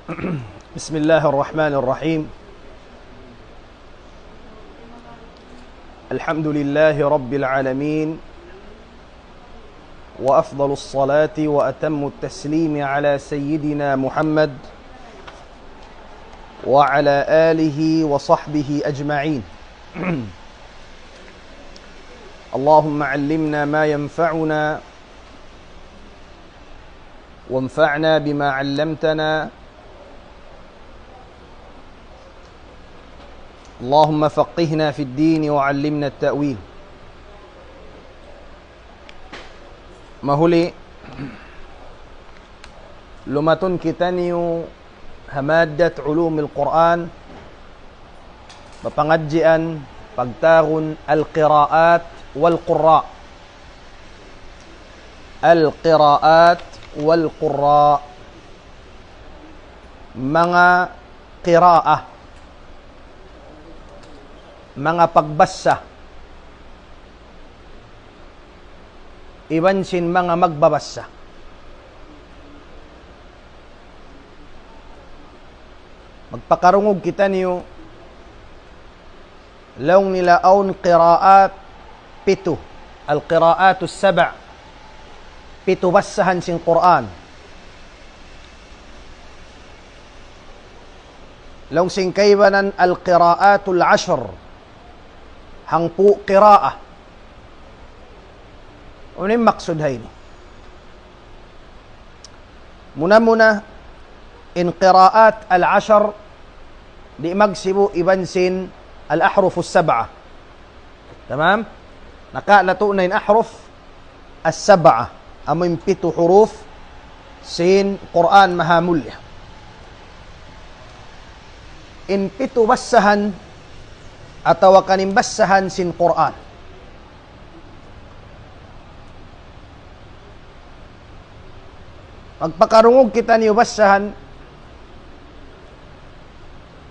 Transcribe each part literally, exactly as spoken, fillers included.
بسم الله الرحمن الرحيم. الحمد لله رب العالمين، وأفضل الصلاة وأتم التسليم على سيدنا محمد وعلى آله وصحبه أجمعين. اللهم علمنا ما ينفعنا، وانفعنا بما علمتنا. اللهم فقهنا في الدين وعلمنا التأويل. Mahuli, lumatun kitaniyu ha maddat ulumil Qur'an, mapangadjian pagtawagun al-qira'at wal-qurra. Al-qira'at wal-qurra. Manga qira'ah, manga pagbassa, iban sin manga magbabassa. Magpakarungug kitaniyu, laung nila awn qira'at pitu, al-qira'atus sab', pitu bassahan sin Qur'an. Laung sin kaibanan al-qira'atul ashr, hangpu' qira'ah. Unu in maksud ha ini? Muna-muna, in qira'at al-ashr, di' magsibu' iban sin al-ahrufus sab'a. Tamam? Nakalatu' na in ahruf as-sab'a, amu in pitu huruf sin Qur'an Mahamulya. In pitu bassahan atawa kan in bassahan sin Qur'an. Magpakarungug kitaniyu bassahan,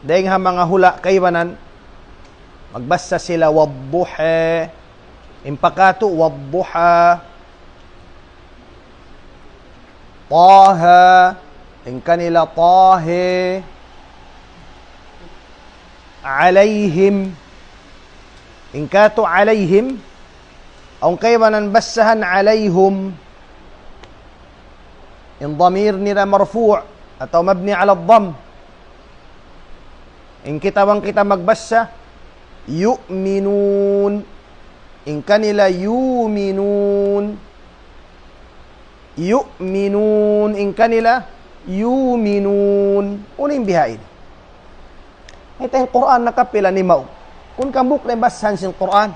dayng ha manga hula' kaibanan, magbassa sila wadduha, in pa katu' wadduha, taha, in kanila taha, alayhim, in katu' alayhim, awn kaibanan bassahan alayhum, in damir nila marfu' atawa mabni ala dhamm. In kita bang kita magbassa, yu'minun. In kanila yuminun. Yu'minun. In kanila yuminun. Unu in bihaini? Ita in Qur'an nakapila nimaug. Kun kambuk na in bassahan sin Qur'an.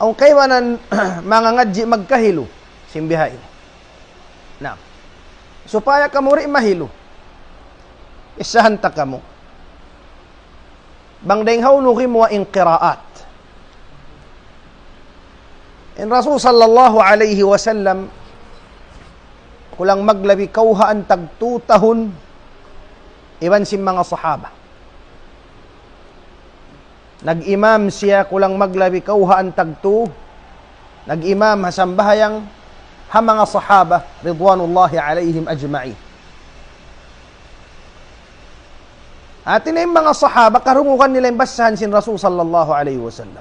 Awn kaibanan mangangadji' magkahilu sin bihaini. Na, supaya kamu di' mahilu, isahan ta kamu. Bang dayng hawnu gimuwa' in qiraat. In Rasul sallallahu alayhi wasallam, kulang maglabi kawhaan tagtu tahun, iban sin manga sahaba. Nag-imam siya kulang maglabi kawhaan tagtu. Nag-imam ha sambahayang ha manga sahaba ridwanullahi alayhim ajma'in. Hati niya in manga sahaba, karungugan nila in bassahan sin Rasul sallallahu alayhi wasallam.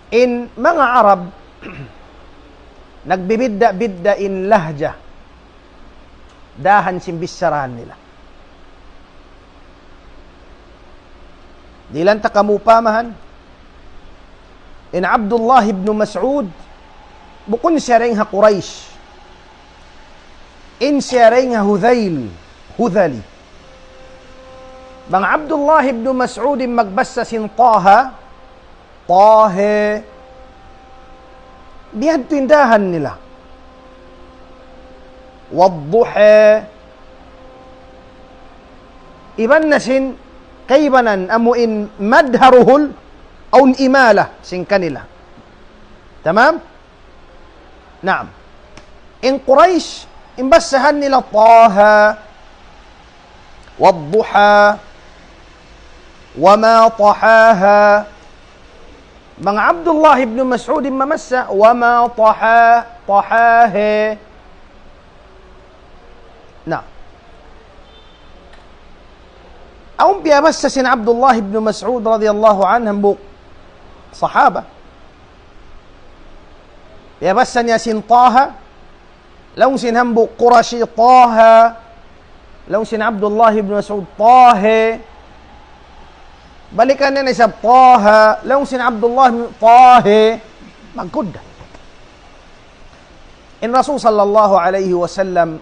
In manga Arab, nagbibidda'-bidda' in lahja, dahan sin bissarahan nila. Dihilan ta kamu upamahan, in Abdullah ibn Mas'ud, bukun siya dayng ha Quraysh. In siya dayng ha Hudhayl, Hudhali. Bang Abdullah ibn Mas'ud in magbassa sin Taha, Taha. Biya' ha yan in dahan nila. Wadduha. Iban na sin kaibanan amu in mad ha duhul awn imala sin kanila. Tamam? Naam. In Quraysh, in bassahan nila Taha, wadduha, wama tahaha. Manga Abdullah ibn Mas'ud in mamassa, وما طحا-، طحاه. Na. Awn piyabassa sin Abdullah ibn Mas'ud radiyallahu anhu, hambuuk sahaba. Piyabassa niya sin Taha, laung sin hambuuk Qurashi, Taha. Laung sin Abdullah ibn Mas'ud, Tahe. Balikan niya na isab, Taha. Laung sin Abdullah ibn, Tahe. Magkudda. In Rasul sallallahu alayhi wasallam,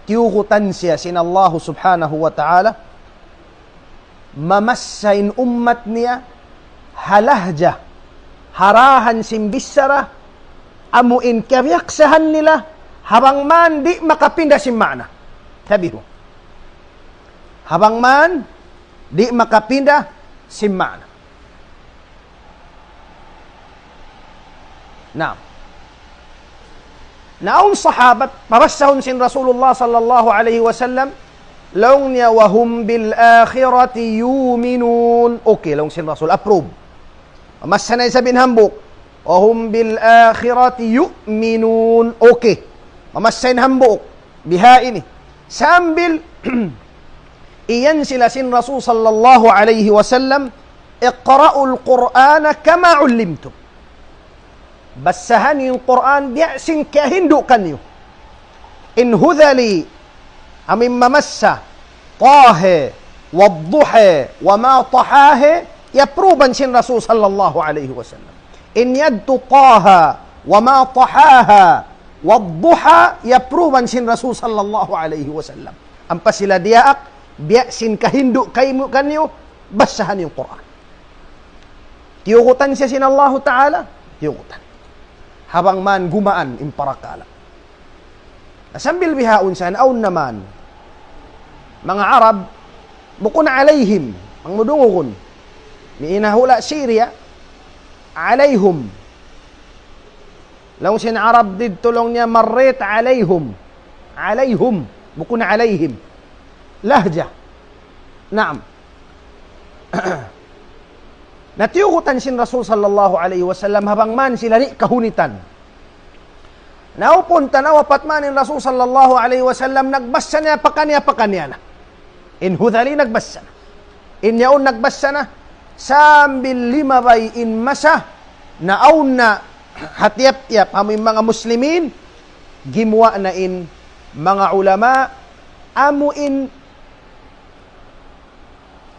tiyugutan siya sin Allah subhanahu wa ta'ala, mamassa in ummat niya, ha lahja, ha dāhan sin bichara, amu in kabiyaksahan nila, ha bang man di' makapinda sin maana. Tabihu. Ha bang man di' makapinda sin maana. Naam. Na awn sahabat, pabassahun sin Rasulullah sallallahu alayhi wasallam, laung niya, وهم بالآخرة يوقنون. Okay, laung sin Rasul, approve. Mamassa na isab in hambuuk. وهم بالآخرة يؤمنون. Okay. Mamassa in hambuuk. Biha ini. Sambil iyan sila sin Rasul sallallahu alayhi wasallam, اقرأوا القرآن كما علمتم. Bassaha niyu in Qur'an biya' sin kahindu' kaniyu. In Hudhali, amu in mamassa, Tahe, والضحى وما طحاه, iyapruban sin Rasul sallallahu alayhi wasallam. In yadtu Taha, وما طحاها, والضحى, iyapruban sin Rasul sallallahu alayhi wasallam. Ampa sila diyaak, biya' sin kahindu' kaymu kaniyu, bassaha niyu in Qur'an. Tiyugutan siya sin Allahu Ta'ala, tiyugutan. Ha bang man gumaan in parakala'. Na sambil bihaun san, awn na man manga Arab, bukun alayhim, bang mu dungugun. Miina hula' Syria, alayhum. Laung sin Arab didtu laung niya, مريت عليهم. Alayhum, bukun alayhim. Lahja. Naam. Na tiyugutan sin Rasul sallallahu alayhi wasallam, ha bang man sila di' kahunitan. Na upun tanaw apat man in Rasul sallallahu alayhi wasallam, nagbassa niya pakaniya-pakaniya na. In Hudhali nagbassa na. In yaun nagbassa na, sambil limabay in masa, na awn na ha tiyap-tiyap, amu in manga Muslimin, gimuwa' na in manga ulama, amu in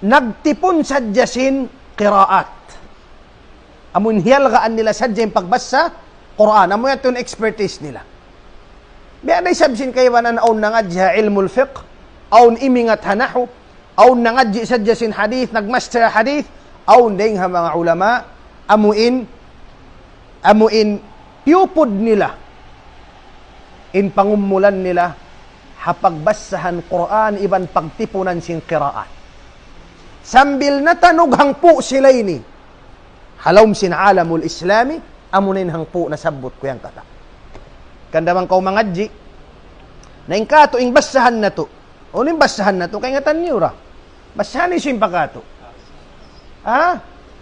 nagtipun sadja sin qiraat. Amu in hiyalgaan nila sadja in pagbassa Qur'an. Amu yadtu in expertise nila. Biya' na isab sin kaibanan awn nangadji' ha ilmul fiqh, awn imingat ha nahu, awn nangadji' sadja sin hadith, nagmaster hadith, awn dayng ha manga ulama, amu in, amu in piyupud nila in pangumulan nila ha pagbassahan Qur'an iban pagtipunan sin qiraat. Sambil natanug hangpu' sila ini ha lawm sin alamul Islami, amu na in hangpu' nasabbut ku yan kata'. Hangkan da bang kaw mangadji', na in katu' in bassahan natu'. Unu in bassahan natu', kaingatan niyu ra. Bassahan niyu sin pa katu'. Ha?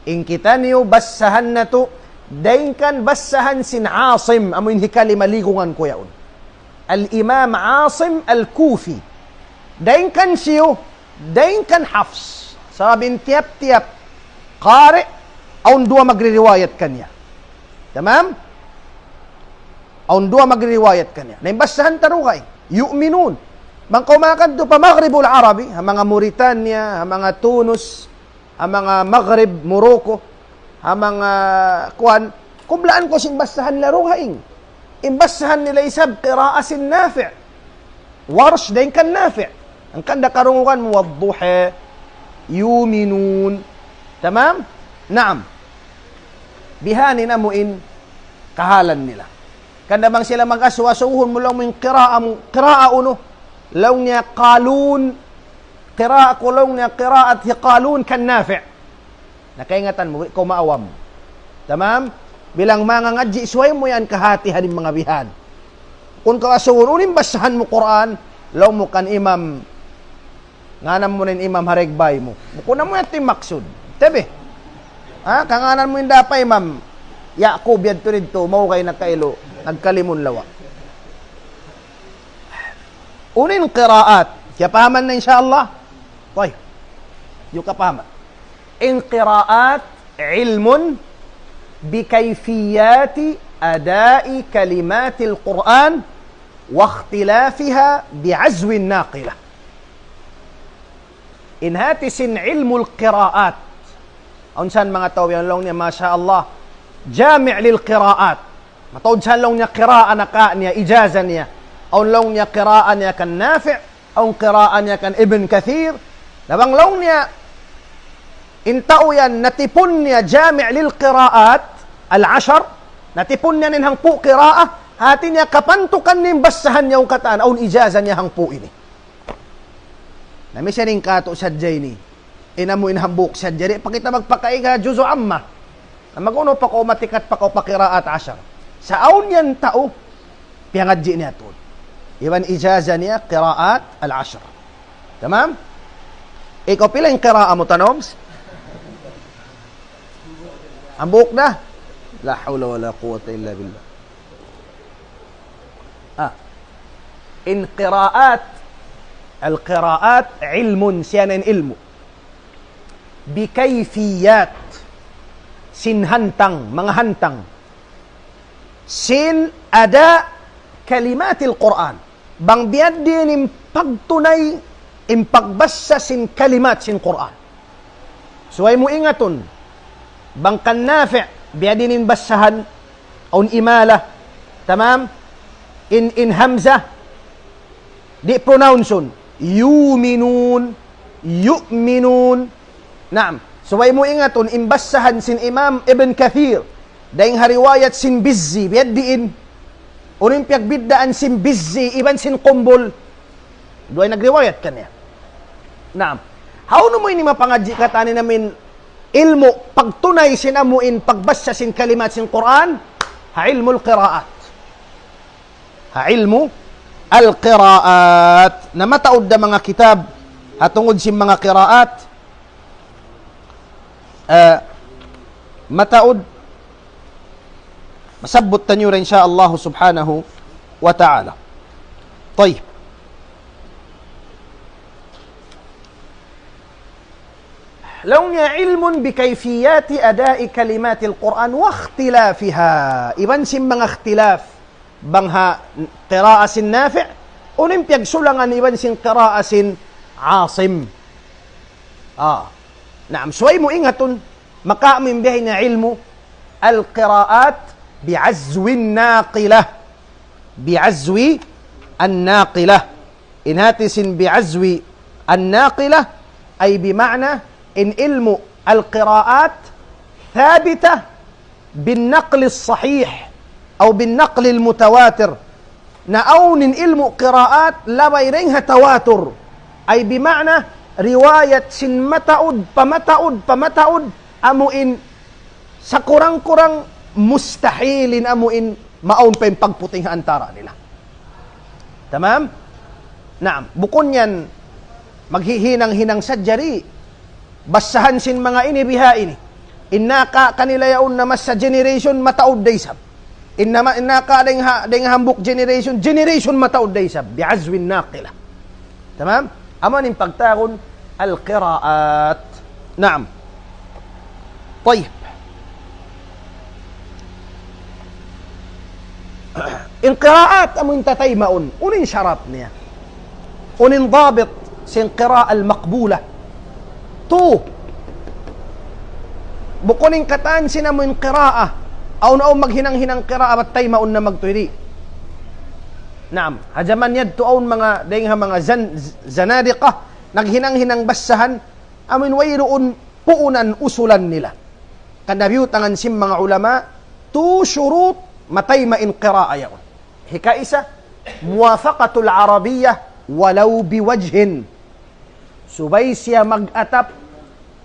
In kitaniyu bassahan natu', dayn kan bassahan sin Asim, amu in hikali maligungan ku yaun. Al-Imam Asim Al-Kufi. Dayn kan siyu, dayn kan Hafs. Sabab in tiyap-tiyap qari, awn duwa magririwayat kaniya. Tamam? Awn duwa magririwayat kaniya. Na in bassahan ta dugaing, yu'minun. Bang kaw makadtu pa Maghribul Arabi, ha manga Mauritania, ha manga Tunus, ha manga Maghrib, Morocco, ha manga kuwan, kublaan ku sin bassahan nila dugaing. In bassahan nila isab qira'a sin Nafi'. Warsh dayn kan Nafi'. Hangkan da karungugan mu, والضحى يؤمنون. Tamam? Naam. Bihaini na amu in kahalan nila. Hangkan da bang sila mag-asu-asuhun mu laung mu in qira'a mu, qira'a unu. Laung niya qalun, qira'a ku laung niya qira'at hi Qalun kan Nafi'. Na kaingatan mu, di' kaw maawam. Tamam? Bilang mangangadji', subay mu yan kahatihan in manga bihan. Bukun kaw asuhun, unu in bassahan mu Qur'an, laung mu kan imam, ngānan mu na in imam ha dagbay mu. Bukun amu yan in maksud. Tabi. Ha? Kangānan mu in da pa Imam Ya'qub yadtu didtu, maugay na kailu, nagkalimun lawa. Unu in qiraat? Kiyapahaman na, insya Allah? Tayyib. Yu kapahaman. In qiraat ilmun bi kayfiyati ada'i kalimatil Qur'an wa ikhtilafiha bi azwin naqila. In hati sin ilmul qiraat. Awn san manga tau yan laung niya, masha Allah, jami' lil qiraat. Mataud san laung niya qiraat na ka niya, ijaza niya. Awn laung niya qiraat niya kan Nafi', awn qiraat niya kan Ibn Kathir. Na bang laung niya, in tau yan, natipun niya jami' lil qiraat al-ashar, natipun niya in hangpu' qiraat, hati niya kapantukan niya in basahan niya, awn katan, awn ijaza niya hangpu' ini. Na misan in katu' sadja ini. In amu in hambuuk sadja, di' pa kita magpakaig ha juzu amma. Na mag-unu pa kaw matikat pa kaw pa qiraat ashar. Sa' awn yan tau, piyangadji' niya tuud. Iban ijaza niya qiraat al-ashar. Tamam? Ikaw pila in qiraat mu, Tanoms? Hambuuk na? La hawla wa la quwwata illa billah. Ah. In qiraat, al-qiraat ilmun, siya na in ilmu'. Bi kayfiyat, sin hantang, manga hantang. Sin ada kalimatil Qur'an. Bang biya' diin in pagtunay, in pagbasa sin kalimat sin Qur'an. Subay mu ingatun, bang kan Nafi', biya' diin in basahan, awn imala, tamam? In, in hamza, di' pronounce-un. Yuminun, yu'minun. Naam. Subay mu ingatun, in basahan sin Imam Ibn Kathir, dayn ha riwayat sin Bizzi, biya' diin. Unu in piyagbiddaan sin Bizzi, iban sin Qumbul. Duwa in nagriwayat kaniya. Naam. Hawnu mu ini mapangadji' katan in amu in ilmu' pagtunay sin amu in pagbasa sin kalimat sin Qur'an? Ha ilmul qiraat. Ha ilmu al-qiraat. Na mataud da manga kitab, ha tungud sin manga qiraat, eh, mataud, masabbut taniyu da, insya Allah subhanahu wa ta'ala. Tayyib. Laung niya ilmun bi kayfiyati ada'i kalimatil Qur'an wa ikhtilafiha. Iban sin manga ikhtilaf. Bang ha qira'a sin Nafi', unu in piyagsulangan iban sin qira'a sin Asim. Ah. Naam, subay mu ingatun, maka amu in biya' ini ilmu' al-qiraat bi azwin naqilah. Bi azwi an-naqilah. In hati sin bi azwi an-naqilah, ay bi ma'na in ilmu' al-qiraat thabita bin naqli sahih, aw bin naqli mutawatir. Na awn in ilmu' qiraat labay dayn ha tawatur. Ay bi ma'na riwayat sin mataud, pa mataud, pa mataud, amu in sakurang-kurang mustahil in amu in maawn pa in pagputing ha antara nila. Tamam? Naam. Bukun yan maghihinang-hinang sadja di'. Basahan sin manga ini biha' ini. In naka kanila yaun na masa generation mataud da isab. In nama, in naka dayn ha, dayn ha hambuuk generation, generation mataud da isab. Bi azwin naqilah. Tamam? Amu in pagtawagun al-qiraat. Naam. Tayyib. In qiraat amu in tataymaun. Unu in sharat niya? Unu in dabit sin qiraat al-maqbulah? Tu. Bukun in katan sin amu in qiraat. Awn-awn maghinang-hinang qiraat bat taymaun na magtuy di'. Naam. Ha jaman yadtu awn manga, dayn ha manga zan-, zanadiqah, naghinang-hinang basahan, amu in wayruun puunan usulan nila. Kan nabiyutangan sin manga ulama, tu shurut matayma in qiraat yaun. Hikaisa, muwafaqatul arabiyyah walaw biwajhin. Subay siya mag-atap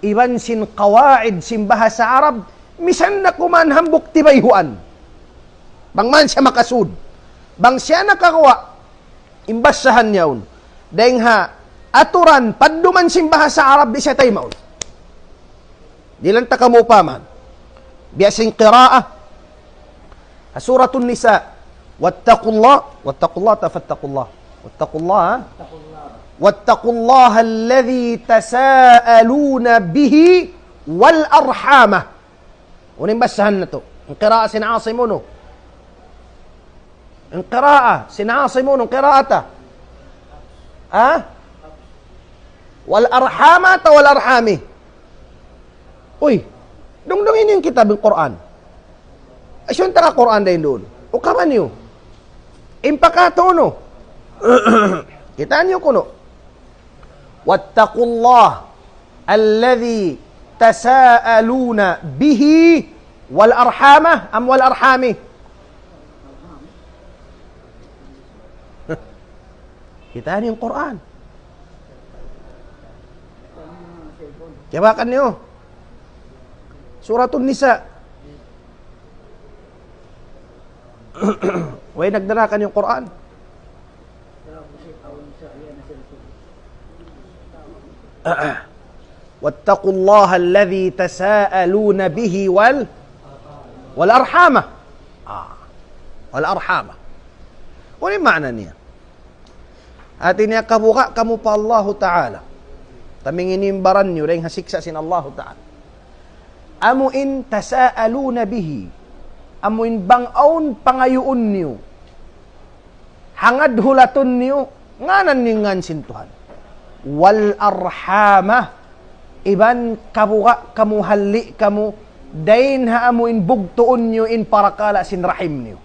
iban sin qawaid sin bahasa Arab, misan na kuman hambuuk tibayhuan. Bang man siya makasud. Bang siya nakaguwa', in basahan yaun. Dayn ha aturan, padduman sin bahasa Arab, di' siya taymaun. Dihilan ta kamu upama. Biya' sin qira'a. Suratun Nisa. واتقوا الله، واتقوا الله, ta فاتقوا الله. واتقوا الله, ha? واتقوا الله الذي تساءلون به والأرحام. Unu in basahan natu'? In qira'a sin Asim unu? In qira'a sin Asim unu? In qira'a ta? Ha? والأرحام ta والأرحام? Uy, dungdung ini in kitab in Qur'an. Asun ta ka Qur'an dayn duun. Ukaman niyu. In pakatu unu? Kitaa niyu kunu'. واتقوا الله الذي تساءلون به والأرحام أم والأرحام؟ Kitaa niyu in Qur'an. Kiyabakan niyu. Suratun Nisa. Way nagdara kaniyu Qur'an. واتقوا الله الذي تساءلون به وال-، والأرحام. Ah. والأرحام. Unu in maana niya? Hati niya kabuga' kamu pa Allahu Ta'ala. Tamingin in baran niyu dayn ha siksa' sin Allahu Ta'ala. Amu in تساءلون به. Amu in bang awn pangayuun niyu. Hangad hulatun niyu, ngānan niyu in ngān sin Tuhan. والأرحام, iban kabuga' kamu, halli' kamu, dayn ha amu in bugtuun niyu in parakala' sin rahim niyu.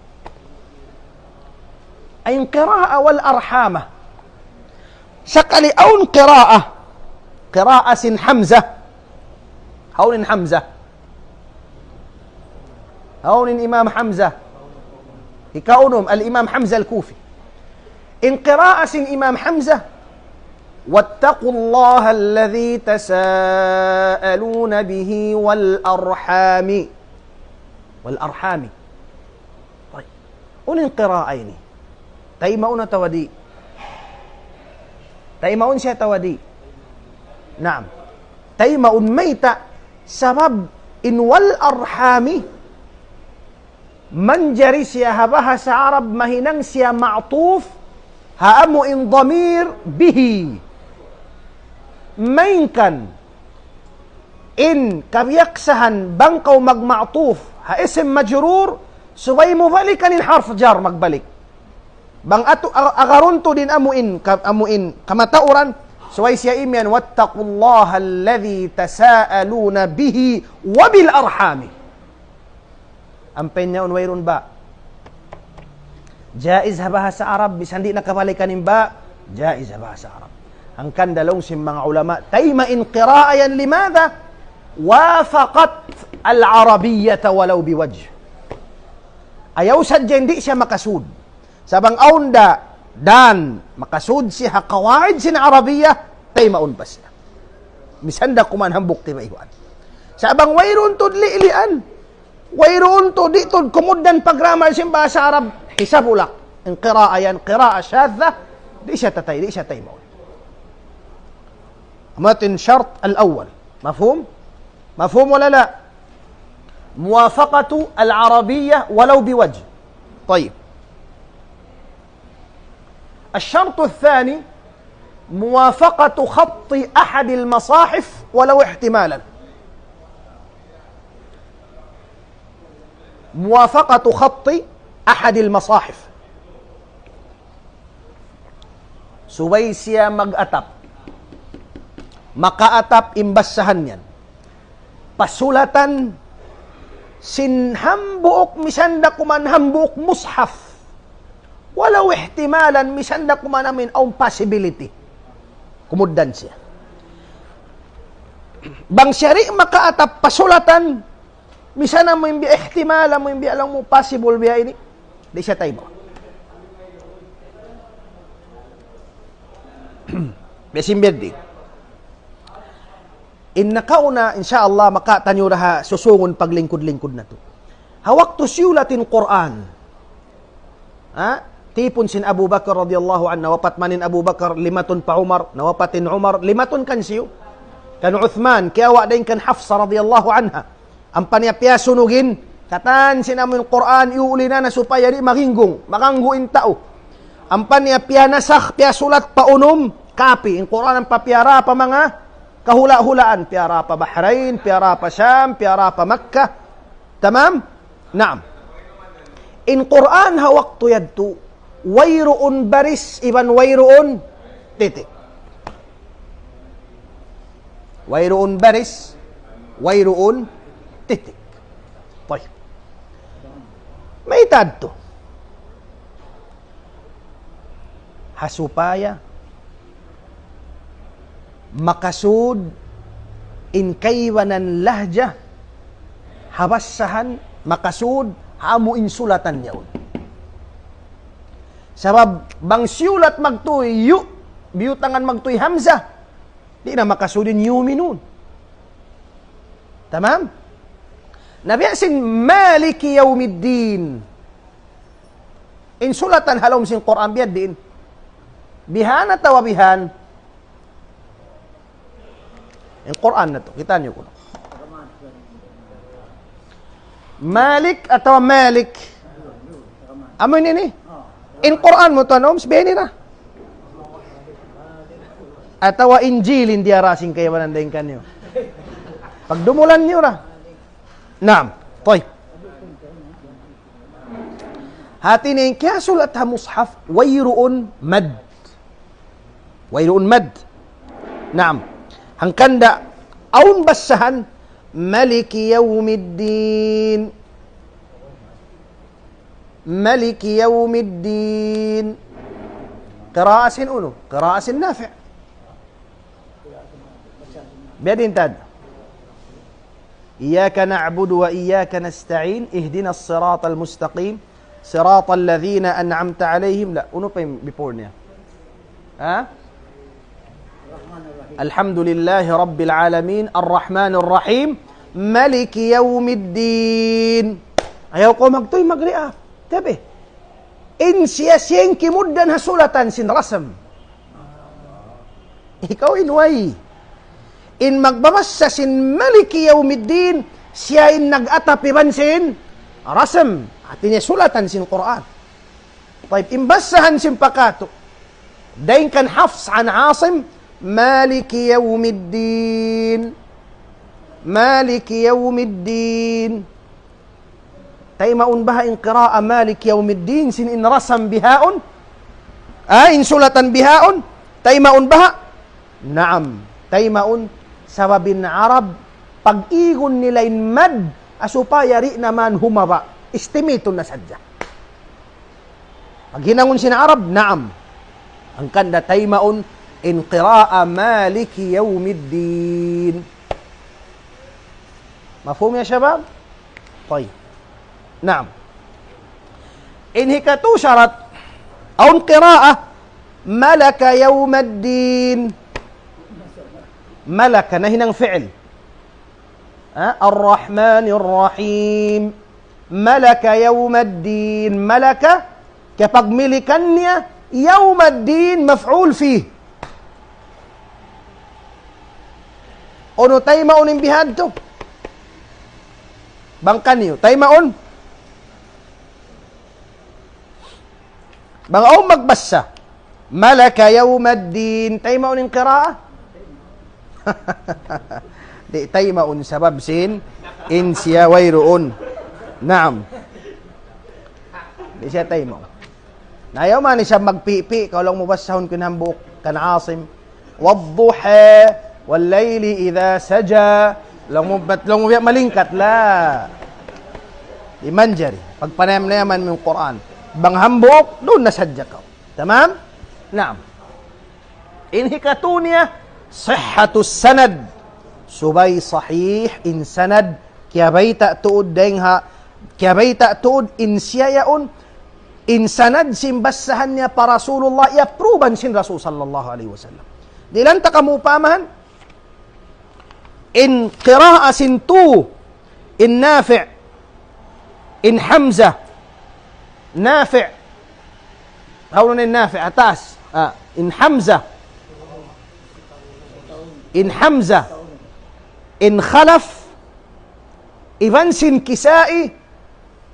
Ay in qira'a والأرحام. Sakali awn qira'a, qira'a sin Hamzah. Hawnu in Hamzah? Hawnu in Imam Hamzah? Hikaunum, Al-Imam Hamzah Al-Kufi. In qira'a sin Imam Hamzah, واتقوا الله الذي تساءلون به والأرحام. والأرحام. Tayyib. Unu in qira'a ini? Taymaun atawa di'? Taymaun siya atawa di'? Naam. Taymaun, mayta'? Sabab in والأرحام, manjari siya ha bahasa Arab mahinang siya ma'tuf ha amu in damir به. Malayngkan in kabiyaksahan bang kaw magma'tuf ha ism majrur, subay mu balikan in harf jar magbalik. Bang atu-, a-, agarun tuud in amu in, ka-, amu in kamatauran, subay siya imiyan, واتقوا الله الذي تساءلون به وبالأرحام. Ampa in yaun wayruun ba. Jaiz ha bahasa Arab, misan di' na kabalikan in ba, jaiz ha bahasa Arab. Hangkan da laung sin manga ulama, tayma in qira'a yan, لماذا؟ وافقت العربية ولو بوجه. Ayaw sadja in di' siya makasud. Sa' bang awn da dan makasud siya ha qawaid sin Arabiya, taymaun pa siya. Misan da kuman hambuuk tibayhuan. Sa' bang wayruun tuud li'lian, wayruun tuud, di' tuud kumugdan pa grammar sin bahasa Arab, hisab ulak. In qira'a yan, qira'a shadha, di' siya tatay, di' siya taymaun. Amu yadtu in shart al-awwal. Mafhum? Mafhum wala la? موافقة العربية ولو بوجه. طيب. الشرط الثاني موافقة خط أحد المصاحف ولو احتمالا. موافقة خط أحد المصاحف. Subay siya mag-atap. Makaatap in basahan yan. Pasulatan sin hambuuk, misan da kuman hambuuk mushaf. ولو احتمالا, misan da kuman amu in awn possibility. Kumugdan siya. Bang siya di' makaatap pasulatan, misan amu in biya' ihtimal, amu in biya' laung mu possible biya' ini. Di' siya taymaun. Biya' sin berding. In nakauna, insya Allah, makataniyu da ha susungun paglingkud-lingkud natu'. Ha waktu siyulat in Qur'an. Ha? Tipun sin Abu Bakar radiyallahu anhu, nawapat man in Abu Bakar, limatun pa Umar, nawapat in Umar, limatun kan siyu. Kan Uthman, kiyawa' dayn kan Hafsa radiyallahu anha. Ampa niya piyasunug in, katan sin amu in Qur'an, iyuli na na supaya di' maginggung, maganggu in tau. Ampa niya piyanasakh, piyasulat pa unum, kapi. In Qur'an ampa piyara pa manga kahula'-hulaan, piyara pa Bahrain, piyara pa Sham, piyara pa Makkah. Tamam? Naam. In Qur'an ha waktu yadtu, wayruun baris, iban wayruun titik. Wayruun baris, wayruun titik. Tayyib. Mayta' yadtu? Ha supaya makasud in kaibanan lahja ha bassahan, makasud ha amu in sulatan yaun. Sabab bang siyulat magtuy yu, biyutangan magtuy hamzah, di' na makasud in yu'minun. Tamam? Na biya' sin Maliki Yawmiddin. In sulatan ha lawm sin Qur'an biya' diin. Bihan atawa bihan? In Qur'an natu', kitaa niyu kunu'. Malik atawa Malik? Amu ini ini? In Qur'an mu tuwan, Oms, biya' ini ra. Atawa Injil in diyara sin kaibanan dayn kaniyu. Pagdumulan niyu ra. Naam. Tayyib. Hati niya in kiyasulat ha mushaf, wayruun mad. Wayruun mad. Naam. Hangkan da awn bassahan, Maliki yawmiddin. Maliki yawmiddin. Qira'a sin unu? Qira'a sin Nafi'. Biya' diin tad. إياك نعبد وإياك نستعين، اهدنا الصراط المستقيم، صراط الذين أنعمت عليهم. La, unu pa in before niya? Ha? الحمد لله رب العالمين، الرحمن الرحيم، مالك يوم الدين. Ayaw kaw magtuy mag-react. Tabi. In siya, siya in kimugdan ha sulatan sin rasm. Ikaw in way. In magbabassa sin Maliki Yawmiddin, siya in nag-atap iban sin rasm. Hati niya sulatan sin Qur'an. Tayyib, in bassahan sin pa katu'. Dayn kan Hafs an Asim, مالك يوم الدين. مالك يوم الدين. Taymaun baha' in qira'a Malik Yawmiddin sin in rasm bihaun? Ah, in sulatan bihaun? Taymaun baha'? Naam, taymaun. Sabab in Arab, pag-igun nila in mad, ah, supaya di' na man humaba'. Istimitun na sadja. Paghinangun sin Arab, naam. Hangkan da taymaun in qira'a Maliki Yawmiddin. Mafhum ya shabab? Tayyib. Naam. In hikatu sharat, awn qira'a, ملك يوم الدين. Malaka, nahinang fi'il. Ha? الرحمن الرحيم. ملك يوم الدين. Malaka, kiyapagmilikan niya, يوم الدين, maf'ul fih. Unu taymaun in bihadtu? Bang kaniyu, taymaun? Bang awn magbassa, ملك يوم الدين, taymaun in qira'a? Di' taymaun sabab sin, in siya wayruun. Naam. Di' siya taymaun. Na ayaw man isab magpipi', kaw laung mu bassahun ku in hambuuk kan Asim. والضحى والليل إذا سجى. Laung mu, bat laung mu biya' malingkat, la. Di' manjari. Pagpanayam-nayaman mu in Qur'an. Bang hambuuk, duun na sadja kaw. Tamam? Naam. In hikatu niya, صحة السند. Subay sahih in sanad, kiyabayta' tuud dayn ha, kiyabayta' tuud in siya yaun, in sanad sin bassahan niya pa Rasulullah, i-approve-an sin Rasul sallallahu alayhi wasallam. Di' lang ta kamu upamahan, in qira'a sin tu, in Nafi', in Hamzah, Nafi', hawnu na in Nafi', ha taas, ah, in Hamzah, in Hamzah, in Khalaf, Iban sin Kisai,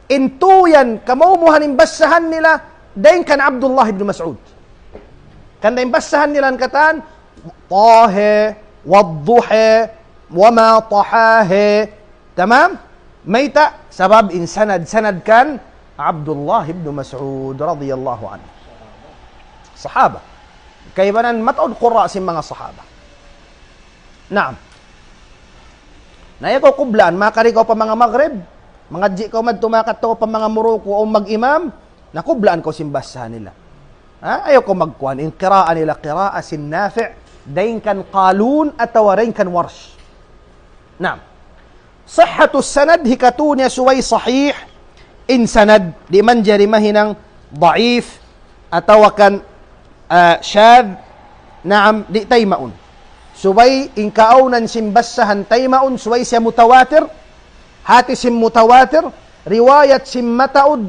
in tū yan, kamaumuhan in basahan nila, dayn kan Abdullah ibn Mas'ud. Kan dayn basahan nila in katan, طه والضحى وما طحاها. Tamam? Mayta', sabab in sanad, sanad kan Abdullah ibn Mas'ud radiyallahu anhu. Sahaba. Kaibanan mataud qurra sin manga sahaba. Naam. Na ayaw kaw kublaan, makari kaw pa manga Maghrib, mangadji' kaw madtu, makakat kaw pa manga Morocco, o mag-imam, na kublaan kaw sin basahan nila. Ha? Ayaw kaw magkuan, in qira'a nila, qira'a sin Nafi', dayn kan Qalun atawa dayn kan Warsh. Naam. Sihhatus sanad, hikatū niya subay sahih in sanad, di' manjari mahinang daif atawa kan, ah, shadh, naam, di' taymaun. Subay in kaawnan sin basahan taymaun, subay siya mutawatir, hati sin mutawatir, riwayat sin mataud,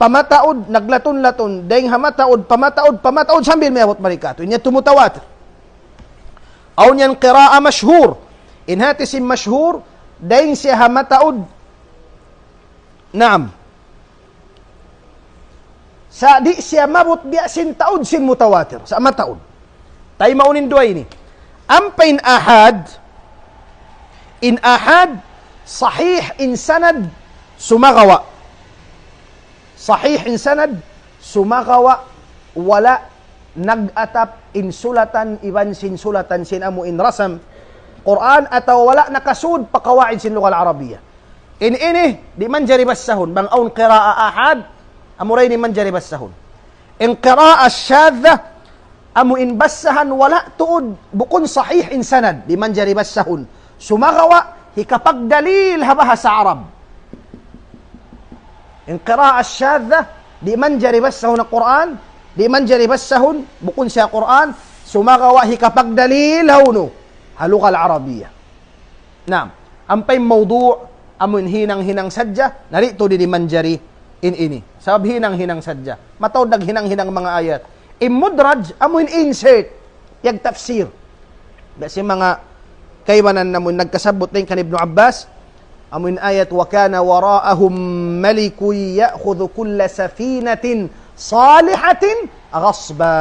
pa mataud, naglatun-latun, dayn ha mataud, pa mataud, pa mataud, sambil miyabut mari katu'. In yadtu mutawatir. Awn yan qira'a mashhur. In hati sin mashhur, dayn siya ha mataud. Naam. Sa' di' siya mabut biya' sin taud sin mutawatir. Sa' mataud. Taymaun in duwa ini. Ampa in ahad, in ahad, sahih in sanad, sumagawa'. Sahih in sanad, sumagawa', wala' nag-atap in sulatan, iban sin sulatan sin amu in rasam Qur'an, atawa wala' nakasud pa kawaid sin lughal Arabiya. In ini, di' manjari basahun. Bang awn qira'a ahad, amura ini manjari basahun. In qira'a shadha, amu in basahan wala' tuud, bukun sahih in sanad, di' manjari basahun. Sumagawa', hikapagdalil ha bahasa Arab. In qira'a shadha, di' manjari basahun ha Qur'an, di' manjari basahun, bukun siya Qur'an, sumagawa' hikapagdalil ha unu, ha lughal Arabiya. Naam. Ampa in mawdu', amu in hinang-hinang sadja, na di' tuud di' manjari in ini. Sabab hinang-hinang sadja. Mataud naghinang-hinang manga ayat. In mudraj, amu in insert. Piyagtafsir. Biya' sin manga kaibanan namu' nagkasabbut dayn kan Ibnu Abbas, amu in ayat, وكان وراءهم ملك يأخذ كل سفينة صالحة غصبا.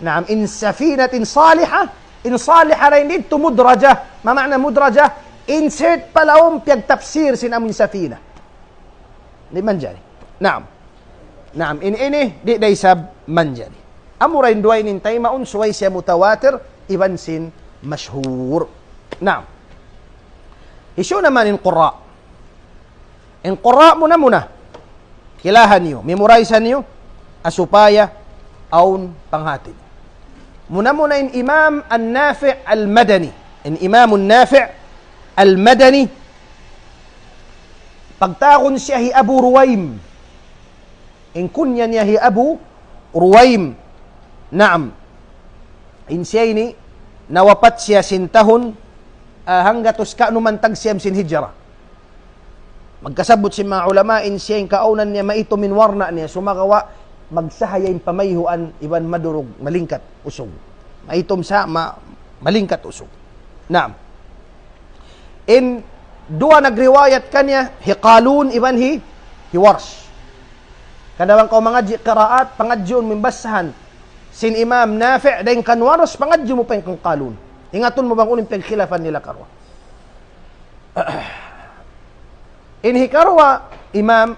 Naam, in safinatin saliha, in saliha dayn didtu mudraja. Ma ma'na mudraja? Insert pa lawm piyagtafsir sin amu in safina. Di' manjari. Naam. Naam, in ini, di' da isab manjari. Amura in duwa ini in taymaun, subay siya mutawatir, iban sin mashhur. Naam. Hisiyu naman in qurra? In qurra muna-muna. Kilahan niyu, memorize niyu, ha supaya awn panghati. Muna-muna in Imam An-Nafi' Al-Madani. In Imam An-Nafi' Al-Madani, pagtawagun siya hi Abu Ruwaym. In kunya niya hi Abu Ruwaym. Naam. In siya ini, nawapat siya sin tahun, ah, hanggatus kanuman tagsiyam sin hijra. Magkasabbut sin manga ulama, in siya in kaawnan niya maitum in warna niya, sumagawa' magsahaya in pamayhuan iban madurug, malingkat usug. Maitum sa, ma-, malingkat usug. Naam. In duwa nagriwayat kaniya, hi Qalun iban hi, hi Warsh. Kada bang kaw mangadji' qiraat, pangadjiun mu in basahan sin Imam Nafi', dayn kan Warsh, pangadjiun mu pa in kan Qalun. Ingatun mu bang unu in pagkhilafan nila karuwa. In hikaruwa, Imam,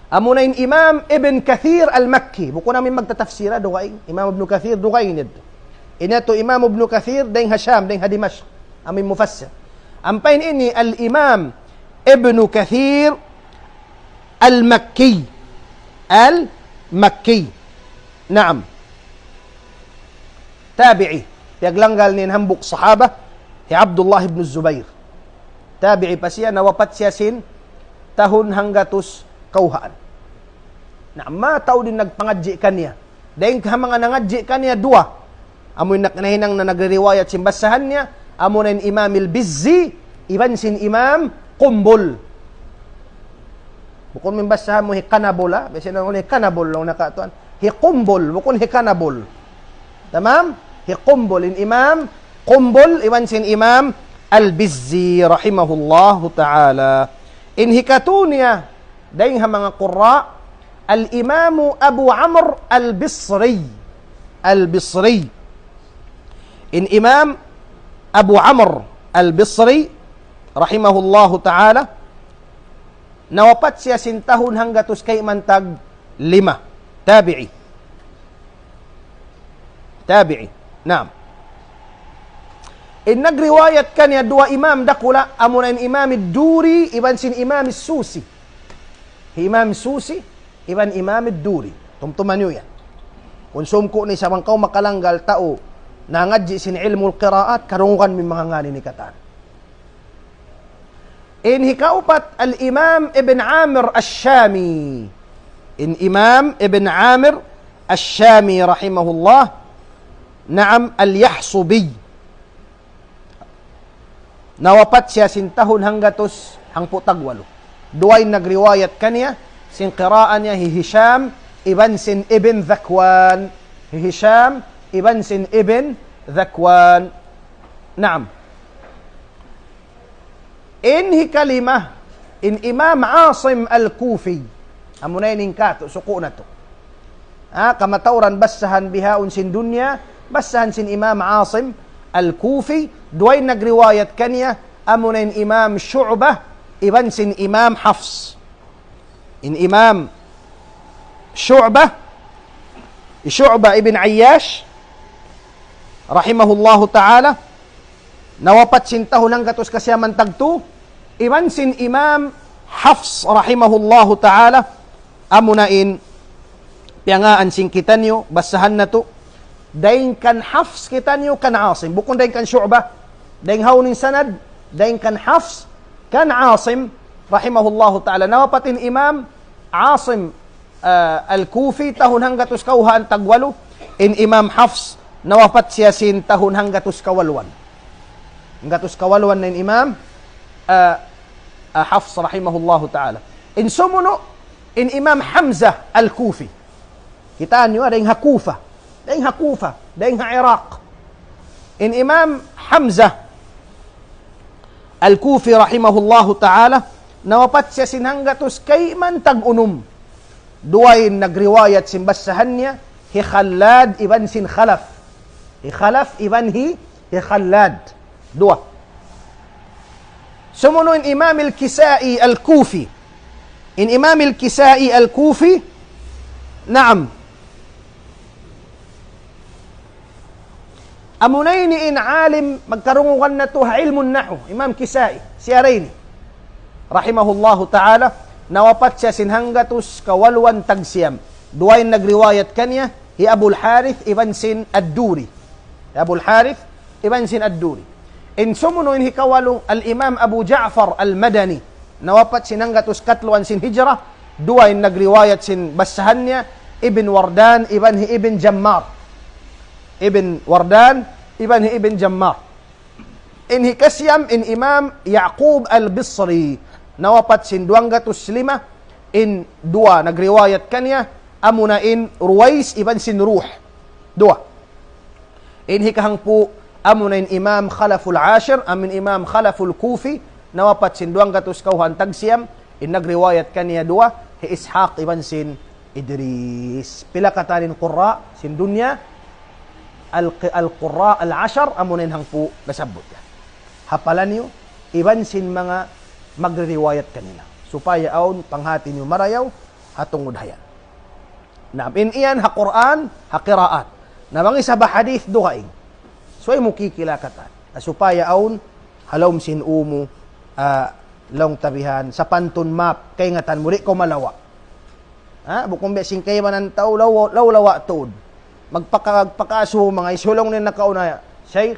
amuna in Imam Ibn Kathir Al-Makki. Bukun amu in magtatafsir, ha, dugaing. Imam Ibn Kathir, dugaing yadtu. Ini yadtu Imam Ibn Kathir, dayn ha Sham, dayn ha Dimashq. Amu in mufassir. Ampa in ini Al-Imam Ibn Kathir Al-Makki. Al-Makki. Naam. Tabi'i. Piyaglanggal niya in hambuuk sahaba, hi Abdullah ibn Zubair. Tabi'i pa siya, nawapat siya sin tahun hanggatus kawhaan. Na, mataud in nagpangadji' kaniya. Dayn ha manga nangadji' kaniya duwa. Amu in nak-, nahinang na nagririwayat sin basahan niya, amu na in Imam Al-Bizzi, iban sin Imam Qumbul. Bukun mu in basahan mu hi Kanabul, ha? Biya' sin unu hi Kanabul, laung na katuan. Hi Qumbul, bukun hi Kanabul. Tamam? Hi Qumbul, in Imam Qumbul iban sin Imam Al-Bizzi rahimahullahu ta'ala. In hikatu niya, dayn ha manga qurra, Al-Imamu Abu Amr Al-Bisri. Al-Bisri. In Imam Abu Amr Al-Bisri, rahimahullahu ta'ala, nawapat siya sin tahun hanggatus kayman tag lima. Tabi'i. Tabi'i. Naam. In nagriwayat kaniya duwa imam dakula', amuna in Imam Ad-Duri, iban sin Imam Susi. Imam Susi, iban Imam Ad-Duri. Tumtuma niyu yan. Kunsum ku ni sa bang kaw makalanggal tau nangadji' sin ilmul qiraat, karungugan mi manga ngani ni katan. In hikaupat, Al-Imam Ibn Amir Ash-Shami. In Imam Ibn Amir Ash-Shami rahimahullah, naam, Al-Yahsubi. Nawapat siya sin tahun hanggatus hangpu' tagwalu. Duwa in nagriwayat kaniya, sin qira'a niya hi Hisham iban sin Ibn Dhakwan. Hi Hisham iban sin Ibn Dhakwan. Naam. In hikalima, in Imam Asim Al-Kufi. Amuna in katu', suku' natu'. Ha, kamatauran basahan bihaun sin dunya, basahan sin Imam Asim Al-Kufi, duwa in nagriwayat kaniya, amuna in Imam Shu'bah, iban sin Imam Hafs. In Imam Shu'bah, Shu'bah ibn Ayyash, rahimahullahu ta'ala, nawapat sin tahun hanggatus kasiyaman tagtu, iban sin Imam Hafs, rahimahullahu ta'ala, amuna in piyangaan sin kitaniyu, basahan natu', dayn kan Hafs kitaniyu kan Asim, bukun dayn kan Shu'bah, dayn ha unu in sanad, dayn kan Hafs, kan Asim, rahimahullahu ta'ala. Nawapat in Imam Asim, ah, Al-Kufi, tahun hanggatus kawhaan tagwalu, in Imam Hafs, nawapat siya sin tahun hanggatus kawaluan. Hanggatus kawaluan na in Imam, ah, ah, Hafs, rahimahullahu ta'ala. In sumunu', in Imam Hamzah Al-Kufi. Kitaa niyu, dayn ha Kufa. Dayn ha Kufa. Dayn ha Iraq. In Imam Hamzah Al-Kufi rahimahullahu ta'ala, nawapat siya sin hanggatus kayman tag-unum. Duwa in nagriwayat sin basahan niya, hi Khallad iban sin Khalaf. Hi Khalaf iban hi, hi Khallad. Duwa. Sumunu' in Imam Al-Kisai Al-Kufi. In Imam Al-Kisai Al-Kufi, naam. Amuna ini in alim magkarungugan natu' ha ilmu nahu, Imam Kisai, siya ra ini. Rahimahullahu ta'ala, nawapat siya sin hanggatus kawaluan tagsiyam. Duwa in nagriwayat kaniya, hi Abul Harith iban sin Ad-Duri. Hi Abul Harith iban sin Ad-Duri. In sumunu' in hikawalu, Al-Imam Abu Ja'far Al-Madani. Nawapat sin hanggatus katluan sin hijrah, duwa in nagriwayat sin basahan niya, Ibn Wardan, iban hi Ibn Jammar. Ibn Wardan, iban hi Ibn Jammar. In hikasiyam, in Imam Ya'qub Al-Bisri. Nawapat sin duwanggatus lima, in duwa nagriwayat kaniya, amuna in Ruwais iban sin Ruh. Duwa. In hikahangpu', amuna in Imam Khalaful Ashir, amu in Imam Khalaful Kufi, nawapat sin duwanggatus kawhaan tagsiyam, in nagriwayat kaniya duwa, hi Ishaq iban sin Idris. Pila katan in qurra sin dunya, al-, al-qurra al-ashar, amuna in hangpu' nasabbut yan. Hapalan niyu, iban sin manga magririwayat kanila. Supaya awn panghati niyu marayaw, ha tungud ha yan. Naam, in yan ha Qur'an, ha qiraat. Na bang isab ha hadith dugaing. Subay mu kikila katan. Na supaya awn ha lawm sin ū mu, ah, laung ta bihan, sapantun map, kaingatan mu, di' kaw malawa'. Ha? Bukun biya' sin kaibanan tau, law-, law-, lawa' tuud. Magpaka-, magpakaasubu manga hisiyu, laung nila nakauna, Shaykh,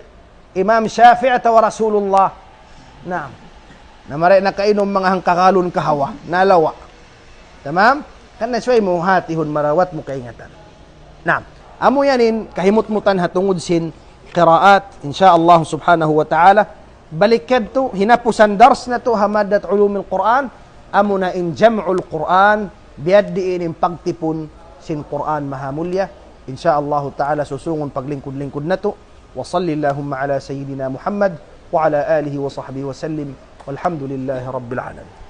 Imam Shafi'i atawa Rasulullah. Naam. Na mari nakainum manga hangkagalun kahawa. Nalawa'. Tamam? Karna' subay mu hatihun, marawat mu kaingatan. Naam. Amu yan in kahimutmutan ha tungud sin qiraat, insya Allah subhanahu wa ta'ala. Balik kadtu, hinapusan dars natu' ha maddat ulumil Qur'an, amuna in jam'ul Qur'an, biya' diin in pagtipun sin Qur'an mahamulya. Insya Allah ta'ala, susungun paglingkud-lingkud natu'. وصل اللهم على سيدنا محمد وعلى آله وصحبه وسلم، والحمد لله رب العالمين.